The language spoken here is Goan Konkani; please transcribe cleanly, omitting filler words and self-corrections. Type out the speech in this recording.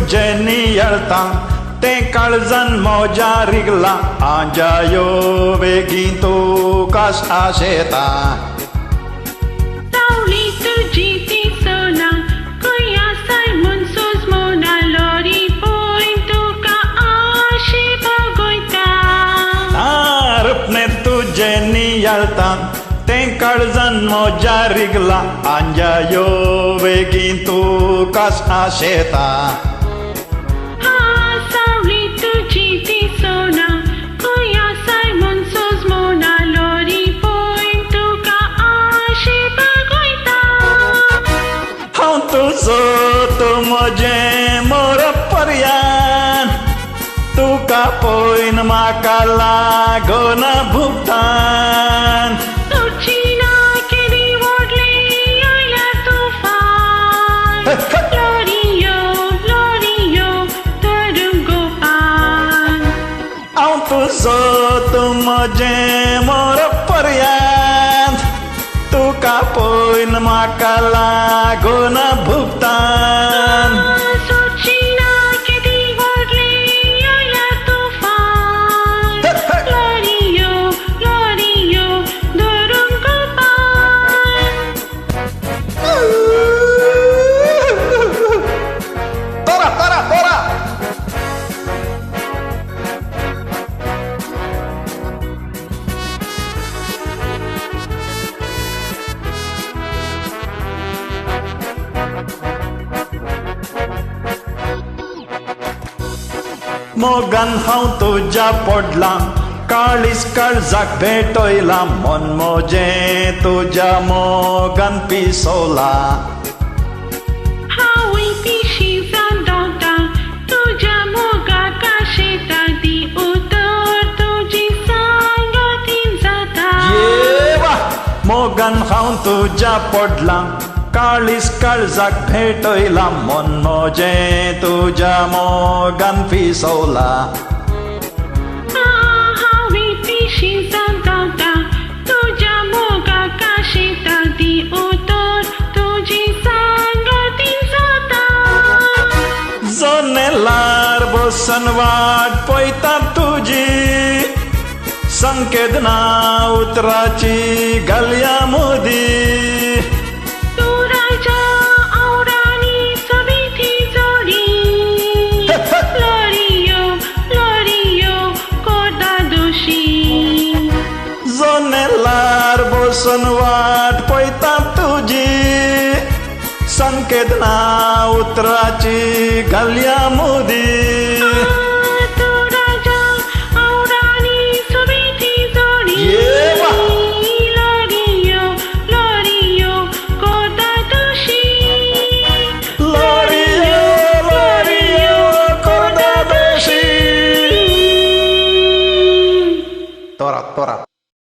तुजें नियळता तें काळजान मोजा रिगला आंजायो बेगीन तुकाच आशेता. सावळी तुजी ती सोना खंय आसाय म्हूण सोजमोना लोरी पळय तुका आशे बगयता. रुपणे तुजें नियळता तें काळजान मोजा रिगला आंजायो बेगीन तुकाच आशेता. सावळी तुजी ती सोना खंय आसाय म्हूण सोजमोना लोरी पळय तुका आशे बगयता. हांव तुजो तूं म्हजें मोर पर्यान तुका पळयन म्हाका लागना भुगतान. सोडची ना केदी व्हडलें आयल्यार तुफान लोरियो लोरियो धरूंक गोपान. हांव तुजो तूं म्हजें मोर पर्यान तुका पळयन म्हाका लागना भुगतान. सोडची ना केदी व्हडलें आयल्यार तुफान लोरियो लोरियो धरूंक गोपान. तोरा तोरा तोरा. मोगान हांव तुज्या पडलां काळीज काळजाक भेटयलां मन म्हजें तुज्या मोगान पिसवलां. हांवूय पिशी जावन धांवता तुज्या मोगाक आशेता ती उतर तुजी सांगातीन जाता. येवा मोगान हांव तुज्या पडलां काळीज काळजाक भेटयलां मन म्हजें तुज्या मोगान पिसवलां. हांवूय पिशी जावन धांवता तुज्या मोगाक आशेता ती उतर तुजी सांगातीन जाता. जनेलार बसून वाट पळयता तुजी संकेत ना उतराची घालया मोदी. तूं राजा हांव राणी सोबीत जोडी लोरियो लोरियो कोरदा दोशी. जनेलार बसून वाट पळयता तुजी संकेत ना उतराची घालया मोदी.